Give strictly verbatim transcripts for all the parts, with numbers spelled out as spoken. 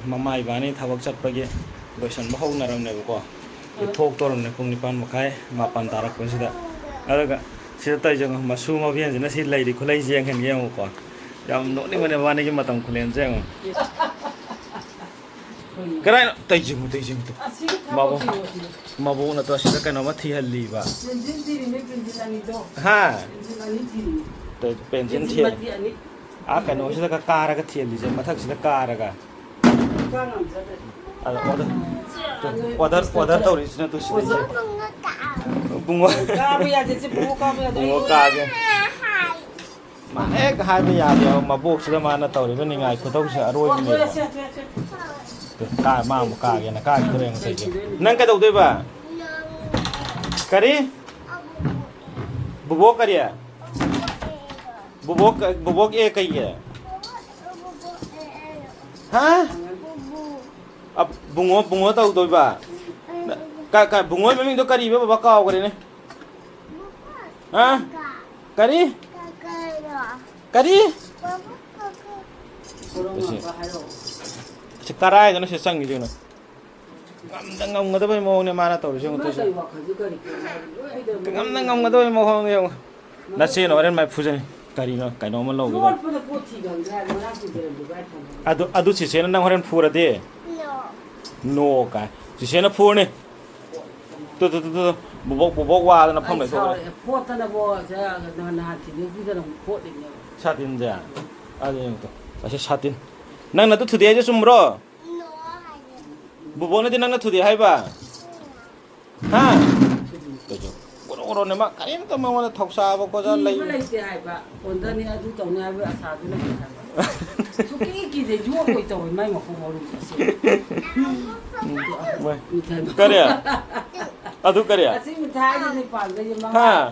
ꯃꯃꯥ ꯏꯕꯥꯅꯤ ꯊꯕꯛ ꯆꯠꯄꯒꯤ ꯂꯣꯏꯁꯤꯟꯕ ꯍꯧꯅꯔꯝꯅꯦꯕꯀꯣ꯫ ꯑꯩ ꯊꯣꯛꯇꯧꯔꯝꯅꯦ ꯄꯨꯡ ꯅꯤꯄꯥꯟ ꯃꯈꯥꯏ, ꯃꯥꯄꯟ ꯇꯥꯔꯛꯄꯁꯤꯗ꯫ ꯑꯗꯨꯒ ꯁꯤꯗ ꯇꯧꯔꯤꯁꯦ ꯌꯦꯡꯉꯣ, ꯃꯁꯨ ꯃꯕꯦꯟꯁꯤꯅ ꯁꯤ ꯂꯩꯔꯤ ꯈꯨꯠꯂꯩꯁꯦ ꯌꯦꯡꯍꯟꯒꯦ ꯌꯦꯡꯉꯨꯀꯣ꯫ ꯌꯥꯝ ꯅꯣꯛꯅꯤꯡꯕꯅꯦ ꯃꯕꯥꯅꯤꯒꯤ ꯃꯇꯝ ꯈꯨꯂꯦꯟꯁꯦ ꯌꯦꯡꯉꯣ꯫ ꯀꯗꯥꯏꯅꯣ? ꯇꯩ ꯌꯦꯡꯉꯨ, ꯇꯩ ꯌꯦꯡꯉꯨ ꯇꯨ꯫ ꯑꯁꯤꯒꯤ ꯃꯕꯣꯛ-, ꯊꯕꯛꯁꯤꯅꯦ, ꯁꯤꯅꯦ꯫ ꯃꯕꯣꯛꯅ ꯇꯣ ꯑꯁꯤꯗ ꯀꯩꯅꯣꯝꯃ ꯊꯤꯍꯜꯂꯤꯕ꯫ ꯄꯦꯟꯁꯤꯜ ꯊꯤꯔꯤꯅꯦ, ꯄꯦꯟꯁꯤꯜ ꯑꯅꯤꯗꯣ꯫ ꯍꯥ? ꯄꯦꯟꯁꯤꯜ ꯑꯅꯤ ꯊꯤꯔꯤꯅꯦ꯫ ꯇꯩ-, ꯄꯦꯟꯁꯤꯜ ꯄꯦꯟꯁꯤꯜ ꯊꯤꯍꯜ-, ꯃꯇꯦꯛ ꯑꯅꯤ꯫ ꯑꯥ, ꯀꯩꯅꯣꯁꯤꯗꯒ ꯀꯥꯔꯒ ꯊꯤꯍꯜꯂꯤꯁꯦ, ꯃꯊꯛꯁꯤꯗ ꯀꯥꯔꯒ꯫ ꯀꯥ ꯉꯝꯖꯗ꯭ꯔꯦ꯫ ꯑꯗ ꯑꯣꯗꯔ, ꯇꯨ, ꯑꯗꯨ ꯑꯣꯗꯔ, ꯑꯣꯗꯔ ꯇꯧꯔꯤꯁꯤꯅ ꯇꯨ ꯁꯤꯗꯩꯁꯦ꯫ ꯑꯣꯗꯔ꯫ ꯕꯨꯡꯉꯣ꯫ ꯀꯥꯕ ꯌꯥꯗꯦ, ꯁꯤ ꯕꯨꯡꯉꯣ ꯀꯥꯕ ꯌꯥꯗꯦ꯫ ꯕꯨꯡꯉꯣ ꯀꯥꯒꯦ꯫ ꯃꯥ ꯍꯦꯛ ꯍꯥꯏꯕ ꯌꯥꯗꯦꯕ, ꯃꯕꯣꯛꯁꯤꯗ ꯃꯥꯅ ꯇꯧꯔꯤꯕ ꯅꯤꯡꯉꯥꯏ ꯈꯨꯇꯧꯁꯦ ꯑꯔꯣꯏꯕꯅꯦꯕ꯫ ꯑꯣ, ꯁꯦ, ꯁꯦ, ꯁꯦ꯫ ꯀꯥ-, ꯃꯥ ꯑꯃꯨꯛ ꯀꯥꯒꯦꯅ ꯀꯥꯈꯤꯗꯣꯔꯦ ꯉꯁꯤꯁꯦ꯫ ꯅꯪ ꯀꯩꯗꯧꯗꯣꯏꯕ? ꯀꯔꯤ? ꯕꯨꯕꯣꯛ ꯀꯔꯤ? ꯕꯨꯕꯣꯛ ꯀ-, ꯕꯨꯕꯣꯛ ꯑꯦ ꯀꯩꯒꯤ? ꯍꯥ? ꯑ, ꯕꯨꯡꯉꯣ, ꯕꯨꯡꯉꯣ ꯇꯧꯗꯣꯏꯕ? ꯀ-, ꯀ-, ꯕꯨꯡꯉꯣ ꯃꯃꯤꯡꯗꯣ ꯀꯔꯤꯕ ꯕꯕꯥ ꯀꯥꯎꯈ꯭ꯔꯦꯅꯦ꯫ ꯍꯥ? ꯀꯔꯤ? ꯀꯔꯤ? ꯁꯤ, ꯁꯤ ꯀꯔꯥꯏꯗꯅꯣ ꯁꯤ ꯆꯪꯉꯤꯁꯦ ꯌꯦꯡꯉꯨ꯫ ꯉꯝꯗ ꯉꯝꯒꯗꯕꯩ ꯃꯑꯣꯡꯅꯦ ꯃꯥꯅ ꯇꯧꯔꯤꯁꯦ ꯌꯦꯡꯉꯨ, ꯇꯨ ꯁꯤ꯫ ꯉꯝꯗ ꯉꯝꯒꯗꯕꯩ ꯃꯑꯣꯡꯅꯦ ꯌꯦꯡꯉꯨ꯫ ꯅꯆꯦꯅ ꯍꯣꯔꯦꯟ ꯃꯥꯏ ꯐꯨꯖꯅꯤ꯫ ꯀꯔꯤꯅꯣ? ꯀꯩꯅꯣꯝꯃ ꯂꯧꯒꯦ꯫ ꯌꯣꯠꯄꯗ ꯄꯣꯠ ꯊꯤꯒꯟꯗ꯭ꯔꯦ ꯍꯥꯏꯕ, ꯉꯔꯥꯡ ꯄꯨꯖꯔꯝꯕꯗꯣ ꯀꯥꯏ ꯊꯝꯃꯒꯦ? ꯑꯗꯨ, ꯑꯗꯨ ꯆꯦꯆꯦꯅ ꯅꯪ ꯍꯣꯔꯦꯟ ꯐꯨꯔꯗꯤ? ꯅꯣ꯫ ꯅꯣ ꯀꯥꯏ꯫ ꯆꯦꯆꯦꯅ ꯐꯨꯔꯅꯤ꯫ ꯇꯨ, ꯇꯨ, ꯇꯨ, ꯇꯨ, ꯇꯨ꯫ ꯕꯨꯕꯣꯛ, ꯕꯨꯕꯣꯛ ꯋꯥꯗꯅ ꯐꯝ ꯑꯩ ꯂꯩꯊꯣꯛꯈ꯭ꯔꯦ꯫ ꯁꯥꯎꯔꯛꯑꯦ꯫ ꯐꯣꯠꯇꯅꯕꯣ, ꯁꯦ, ꯅꯍꯥꯟ ꯊꯤꯟꯗꯣꯛꯄꯤꯗꯅ ꯑꯃꯨꯛ ꯐꯣꯠꯂꯤꯅꯦ꯫ ꯁꯥꯇꯤꯟꯁꯦ? ꯑꯗꯨ ꯌꯦꯡꯉꯨ ꯇꯨ꯫ ꯑꯁꯤ ꯁꯥꯇꯤꯟ꯫ ꯅꯪꯅ ꯑꯗꯨ ꯊꯨꯗꯦꯛ ꯍꯥꯏꯁꯦ ꯆꯨꯝꯕ꯭ꯔꯣ? ꯅꯣ ꯍꯥꯏꯌꯦ꯫ ꯕꯨꯕꯣꯛꯅꯗꯤ ꯅꯪꯅ ꯊꯨꯗꯦꯛ ꯍꯥꯏꯕ? ꯍꯥ? ꯀꯩꯁꯨ꯫ ꯒꯣꯔꯣ ꯒꯣꯔꯣꯅꯦ ꯃꯥ, ꯀꯔꯤꯝꯇ ꯃꯉꯣꯟꯗ ꯊꯧꯁꯥꯕ ꯈꯣꯠꯆꯥ ꯀꯤꯕ ꯂꯩ-, ꯂꯩꯇꯦ ꯍꯥꯏꯕ꯫ ꯑꯣꯟꯗꯅꯤ ꯑꯗꯨ ꯇꯧꯅꯤ ꯍꯥꯏꯕ ꯑꯁꯥꯗꯨ ꯂꯩꯇꯦ ꯍꯥꯏꯕ꯫ ꯁꯨꯛꯀꯤ ꯀꯤꯗꯦ, ꯌꯣꯠꯂꯣꯏ ꯇꯧꯋꯦ ꯃꯥꯏ ꯃꯈꯣꯡ ꯃꯔꯨꯁꯦ꯫ ꯃꯣꯏ꯫ ꯃꯤꯊꯥꯏ ꯃꯈꯣꯡ꯫ ꯀꯔꯤ? ꯑꯗꯨ ꯀꯔꯤ? ꯑꯁꯤ ꯃꯤꯊꯥꯏꯁꯤꯗꯤ ꯄꯥꯝꯖꯩꯁꯦ ꯃꯉꯥ꯫ ꯍꯥ?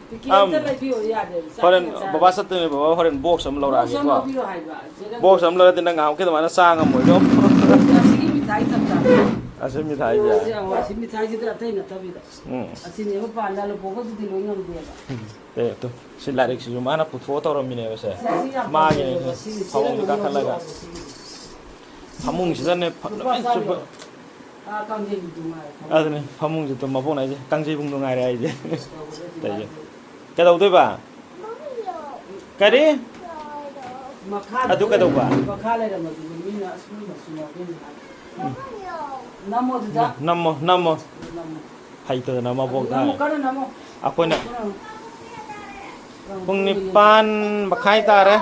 ꯄꯤꯀꯤ ꯑꯝ꯫ ꯑꯝꯇ ꯂꯩꯕꯤꯌꯣ ꯌꯥꯗꯦ꯫ ꯆꯥꯛ ꯍꯣꯔꯦꯟ ꯆꯥꯛ ꯕꯕꯥ ꯆꯠꯇꯣꯏꯅꯦ, ꯕꯕꯥ ꯍꯣꯔꯦꯟ box ꯑꯃ ꯂꯧꯔꯛꯑꯒꯦꯀꯣ꯫ Box ꯑꯃ ꯂꯧꯕꯤꯌꯣ ꯍꯥꯏꯕ꯫ ꯁꯤꯗ box ꯑꯃ ꯂꯧꯔꯗꯤ ꯅꯪ ꯉꯥꯏꯍꯥꯛꯀꯤ ꯑꯗꯨꯃꯥꯏꯅ ꯆꯥ ꯉꯝꯃꯣꯏꯗꯣ꯫ ꯑꯁꯤꯒꯤ ꯃꯤꯊꯥꯏ ꯆꯞ ꯆꯥꯕ꯫ ꯑꯁꯤ ꯃꯤꯊꯥꯏꯁꯦ꯫ ꯑꯁꯤ, ꯑꯁꯤ ꯃꯤꯊꯥꯏꯁꯤꯗꯤ ꯑꯇꯩ ꯅꯠꯇꯕꯤꯗ꯫ ꯎꯝ꯫ ꯑꯁꯤꯅꯦꯕ ꯄꯥꯟꯗ ꯂꯨꯄꯣꯛꯄꯗꯨꯗꯤ ꯂꯣꯏ ꯉꯝꯗꯦꯕ꯫ ꯎꯝ꯫ ꯑꯦ, ꯇꯨ, ꯁꯤ ꯂꯥꯏꯔꯤꯛꯁꯤꯁꯨ ꯃꯥꯅ ꯄꯨꯊꯣꯛꯑ ꯇꯧꯔꯝꯃꯤꯅꯦꯕ ꯁꯦ꯫ ꯁꯤ, ꯁꯤ ꯌꯥꯝ ꯃꯥꯒꯤꯅꯦ ꯐꯖꯩꯌꯦꯕ꯫ ꯁꯦ꯫ ꯁꯤꯒꯤ ꯁꯤꯅ ꯐꯃꯨꯡꯗ ꯃꯔꯨ ꯀꯥꯈꯠꯂꯒ꯫ ꯑꯣꯏꯕ ꯁꯤꯒꯤ꯫ ꯐꯃꯨꯡꯁꯤꯗꯅꯦ ꯐ- ꯂꯨꯄꯥ ꯂꯣꯏ ꯆꯥꯝꯃ ꯆꯨꯞꯄ꯫ ꯑꯥ, ꯀꯥꯡꯖꯩꯕꯨꯡꯗꯣ ꯉꯥꯏꯔꯦ꯫ ꯑꯗꯨꯅꯦ ꯐꯃꯨꯡꯁꯦ ꯇꯨꯝ ꯃꯕꯣꯛ ꯅꯥꯏꯁꯦ ꯀꯥꯡꯖꯩꯕꯨꯡꯗꯣ ꯉꯥꯏꯔꯦ ꯑꯩꯁꯦ꯫ ꯇꯧꯕꯗꯗꯤ ꯇꯧꯔꯤꯁꯦ꯫ ꯃꯥꯗꯤ ꯀꯩꯗꯧꯗꯣꯏꯕ? ꯀꯔꯤ? ꯃꯈꯥꯗ ꯑꯗꯨ ꯀꯩꯗꯧꯕ? ꯃꯈꯥ ꯂꯩꯔꯝꯕꯗꯨꯗꯤ ꯃꯤꯅ ꯑꯁ ꯃꯤ ꯃꯆꯨ ꯃꯥꯟꯕꯤꯅꯤ ꯍꯥꯏ꯫ ꯅꯝꯃꯣ ꯑꯗꯨꯗ꯫ ꯅꯝꯃꯣ ꯅꯝꯃꯣ꯫ ꯅꯝꯃꯣ꯫ ꯍꯩꯇꯗꯅ ꯃꯕꯣꯛ ꯅꯝꯃꯣ, ꯊꯥꯏ꯫ ꯀꯟꯅ ꯅꯝꯃꯣ꯫ ꯑꯩꯈꯣꯏꯅ ꯀꯟꯅ ꯅꯝꯃꯣ꯫ ꯄꯨꯡ ꯅꯤꯄꯥꯟ ꯃꯈꯥꯏ ꯇꯥꯔꯦ꯫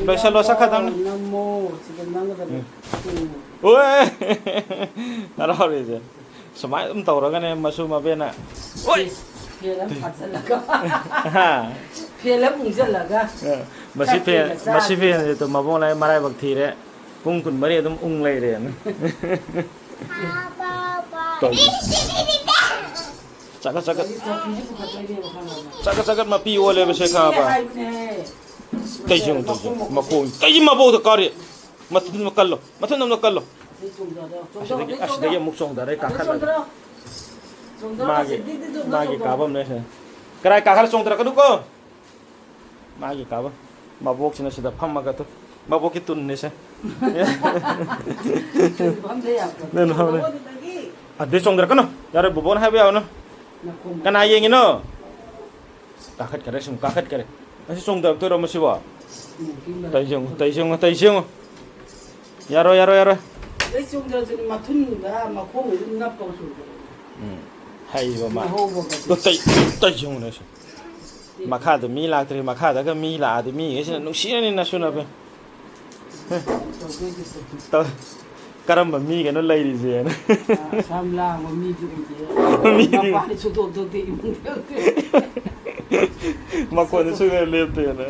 ꯂꯣꯏꯁꯜꯂꯣ, ꯆꯠꯈ꯭ꯔꯗꯝꯅꯤ꯫ ꯅꯝꯃꯣ, ꯁꯤꯗ ꯅꯝꯒꯗꯕꯅꯤ꯫ ꯎꯝ꯫ ꯎꯝ꯫ ꯎꯏ! ꯍꯔꯥꯎꯔꯤꯁꯦ꯫ ꯁꯨꯃꯥꯏꯅ ꯑꯗꯨꯝ ꯇꯧꯔꯒꯅꯦ ꯃꯁꯨ ꯃꯕꯦꯅ꯫ ꯎꯏ! ꯐꯦꯟ ꯑꯃ ꯐꯥꯖꯤꯜꯂꯒ꯫ ꯍꯥ? ꯐꯦꯟ ꯑꯃ ꯎꯪꯁꯤꯜꯂꯒ꯫ ꯑ, ꯃꯁꯤ ꯐꯦꯟ, ꯆꯥꯛ ꯀꯩꯒ ꯃꯁꯤ ꯆꯥꯗꯅ꯫ ꯐꯦꯟꯁꯦ ꯇꯨ ꯃꯕꯣꯛ ꯂꯥꯏ ꯃꯔꯥꯏꯕꯛ ꯊꯤꯔꯦ꯫ ꯄꯨꯡ ꯀꯨꯟꯃꯔꯤ ꯑꯗꯨꯝ ꯎꯪ ꯂꯩꯔꯦꯅ꯫ ꯇꯧꯔꯤ꯫ ꯆꯠꯀꯠ ꯆꯠꯀꯠ꯫ ꯑꯗꯒꯤ ꯆꯧꯀ꯭ꯔꯤꯁꯨ ꯄꯨꯈꯠꯇꯣꯏꯅꯦꯕ, ꯈꯪꯉꯕ? ꯆꯠꯀꯠ ꯆꯠꯀꯠ ꯃꯄꯤ ꯑꯣꯜꯂꯦꯕꯁꯦ, ꯈꯪꯉꯕ? ꯍꯥꯏꯕꯅꯦꯍꯦ꯫ ꯇꯩꯁꯦ ꯌꯦꯡꯉꯨ, ꯇꯩꯁꯦ ꯌꯦꯡꯉꯨ꯫ ꯃꯈꯣꯡ ꯇꯩꯁꯦ ꯃꯕꯣꯛꯇ ꯀꯥꯔꯤ꯫ ꯃꯊꯨꯟ ꯑꯃ ꯀꯜꯂꯣ꯫ ꯃꯊꯨꯟ ꯑꯃ ꯀꯜꯂꯣ꯫ ꯑꯁꯤ ꯆꯣꯡꯊꯔꯣ, ꯆꯣꯡꯊꯔꯣ, ꯑꯁꯤꯗꯒꯤ, ꯑꯁꯤ ꯑꯁꯤꯗꯒꯤ ꯆꯣꯡꯊꯔꯣ꯫ ꯑꯃꯨꯛ ꯆꯣꯡꯊꯔꯦ, ꯑꯁꯤ ꯀꯥꯈꯠꯂꯒ꯫ ꯆꯣꯡꯊꯔꯣ꯫ ꯆꯣꯡꯊꯔꯣ, ꯃꯥꯒꯤ, ꯑꯁꯤ ꯗꯤꯛ ꯗꯤꯛ ꯆꯣꯡꯊꯔꯣ, ꯃꯥꯒꯤ ꯆꯣꯡꯊꯔꯣ꯫ ꯀꯥꯐꯝꯅꯦ ꯁꯦ꯫ ꯀꯔꯥꯏ ꯀꯥꯈꯠꯂ ꯆꯣꯡꯊꯔꯛꯀꯅꯨꯀꯣ꯫ ꯃꯥꯒꯤ ꯀꯥꯐꯝ꯫ ꯃꯕꯣꯛꯁꯤꯅ ꯁꯤꯗ ꯐꯝꯃꯒ ꯇꯨ꯫ ꯃꯕꯣꯛꯀꯤ ꯇꯨꯟꯅꯦ ꯁꯦ꯫ ꯐꯝꯗ ꯌꯥꯄꯣꯠ꯫ ꯅꯪ ꯐꯝꯗ꯫ ꯃꯉꯣꯟꯗꯒꯤ ꯑꯗꯨꯗꯩ ꯆꯣꯡꯊꯔꯛꯀꯅꯨ꯫ ꯌꯥꯔꯣꯏ, ꯕꯣꯕꯣꯅ ꯍꯥꯏꯕ ꯌꯥꯕꯅꯣ꯫ ꯅꯈꯣꯡ ꯀꯅꯥ ꯌꯦꯡꯉꯤꯅꯣ? ꯀꯥꯈꯠꯈꯔꯦ, ꯁꯨꯝ ꯀꯥꯈꯠꯈꯔꯦ꯫ ꯃꯁꯤ ꯆꯣꯡꯊꯔꯛꯇꯣꯏꯔꯣ ꯃꯁꯤꯕꯣ? ꯎꯝ, ꯄꯤꯡ ꯇꯩꯁꯦ ꯌꯦꯡꯉꯨ, ꯇꯩꯁꯦ ꯌꯦꯡꯉꯨ, ꯇꯩꯁꯦ ꯌꯦꯡꯉꯨ꯫ ꯌꯥꯔꯣꯏ, ꯌꯥꯔꯣꯏ, ꯌꯥꯔꯣꯏ꯫ ꯑꯗꯩ ꯆꯣꯡꯊꯔꯁꯨ ꯃꯊꯨꯟꯗ ꯃꯈꯣꯡꯗ ꯑꯗꯨꯝ ꯅꯞꯄꯒ ꯆꯣꯡꯊꯔꯛꯑꯦ꯫ ꯎꯝ, ꯍꯩꯕ ꯃꯥ꯫ ꯉꯥꯍꯧꯕꯒꯗꯤ꯫ ꯇꯨ ꯇꯩ-, ꯇꯩꯁꯦ ꯌꯦꯡꯉꯨꯅꯦ ꯁꯦ꯫ ꯃꯈꯥꯗ ꯃꯤ ꯂꯥꯛꯇ꯭ꯔꯤ, ꯃꯈꯥꯗꯒ ꯃꯤ ꯂꯥꯛꯑꯗꯤ ꯃꯤꯈꯩꯁꯤꯅ ꯅꯨꯡꯁꯤꯔꯅꯤ ꯅꯁꯨ ꯅꯕꯦ꯫ ꯇꯧꯗꯣꯏꯗꯨꯁꯨ꯫ ꯇꯧ-, ꯀꯔꯝꯕ ꯃꯤꯒꯅꯣ ꯂꯩꯔꯤꯁꯦꯅ꯫ ꯑꯁꯥꯝ ꯂꯥꯡꯕ ꯃꯤꯗꯤ ꯑꯣꯏꯗꯦ꯫ ꯃꯤꯗꯤ ꯃꯄꯥꯟꯗꯤ ꯁꯨꯡꯊꯣꯛ ꯊꯣꯛꯇꯦ, ꯏꯃꯨꯡꯗ ꯂꯩꯇꯦ꯫ ꯃꯈꯣꯟꯗꯤ ꯁꯨꯡꯂꯦꯞ ꯂꯦꯞꯇꯦꯅ꯫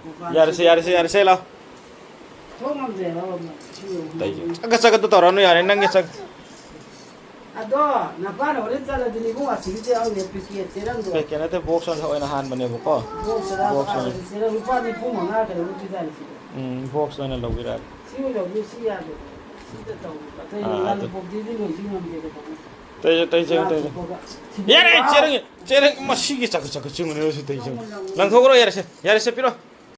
ꯃꯄꯥꯟ ꯌꯥꯔꯦꯁꯦ, ꯌꯥꯔꯦꯁꯦ, ꯌꯥꯔꯦꯁꯦ, ꯂꯥꯎ꯫ ꯊꯣꯛ ꯉꯝꯗ꯭ꯔꯦ, ꯂꯧꯔꯝꯃꯣ꯫ ꯁꯤ ꯌꯧ-, ꯇꯩꯁꯦ꯫ ꯆꯒꯠ ꯆꯒꯠꯇ ꯇꯧꯔꯛꯑꯅꯨ ꯌꯥꯔꯦ, ꯅꯪꯒꯤ ꯆꯒꯠ꯫ ꯑꯗꯣ ꯅꯄꯥꯅ ꯍꯣꯔꯦꯟ ꯆꯠꯂꯗꯤꯅꯦ ꯏꯕꯨꯡ, ꯑꯁꯤꯒꯤꯁꯦ ꯌꯥꯎꯔꯤꯅꯦ, ꯄꯦꯀꯦꯠꯁꯦ ꯅꯪꯗꯣ꯫ ꯄꯦꯀꯦꯠ ꯅꯠꯇꯦ, ꯕꯣꯛꯁ ꯑꯣꯏꯅ ꯍꯥꯟꯕꯅꯦꯕꯀꯣ꯫ ꯕꯣꯛꯁ ꯔꯥ-, ꯕꯣꯛꯁ ꯑꯣꯏꯅ꯫ ꯑꯁꯤꯗ ꯂꯨꯄꯥ ꯅꯤꯐꯨ ꯃꯉꯥ ꯀꯩꯅꯣ ꯄꯤꯗꯥꯏꯅꯦ ꯁꯤꯗ꯫ ꯎꯝ, ꯕꯣꯛꯁ ꯑꯣꯏꯅ ꯂꯧꯕꯤꯔꯛꯑꯒꯦ꯫ ꯁꯤ ꯑꯣꯏꯅ ꯂꯧꯕꯤꯌꯨ, ꯁꯤ ꯌꯥꯗꯦ꯫ ꯁꯤꯗ ꯇꯧ꯫ ꯑꯇꯩ ꯑꯥ, ꯑꯗꯨ꯫ ꯂꯣꯂꯤꯄꯣꯞꯇꯨꯗꯤ ꯂꯣꯏꯗꯤ ꯉꯝꯗꯦꯗ꯫ ꯇꯩꯁꯦ, ꯇꯩꯁꯦ, ꯇꯩꯁꯦ꯫ ꯂꯥꯛꯄꯒ꯫ ꯌꯥꯔꯦ, ꯆꯦꯔꯪ, ꯆꯦꯔꯪ ꯃꯁꯤꯒꯤ ꯆꯒꯠ ꯆꯒꯠ ꯆꯤꯡꯕꯅꯦ ꯁꯤ ꯇꯩꯁꯦ꯫ ꯂꯪꯊꯣꯛꯈ꯭ꯔꯣ, ꯌꯥꯔꯦꯁꯦ, ꯌꯥꯔꯦꯁꯦ, ꯄꯤꯔꯣ꯫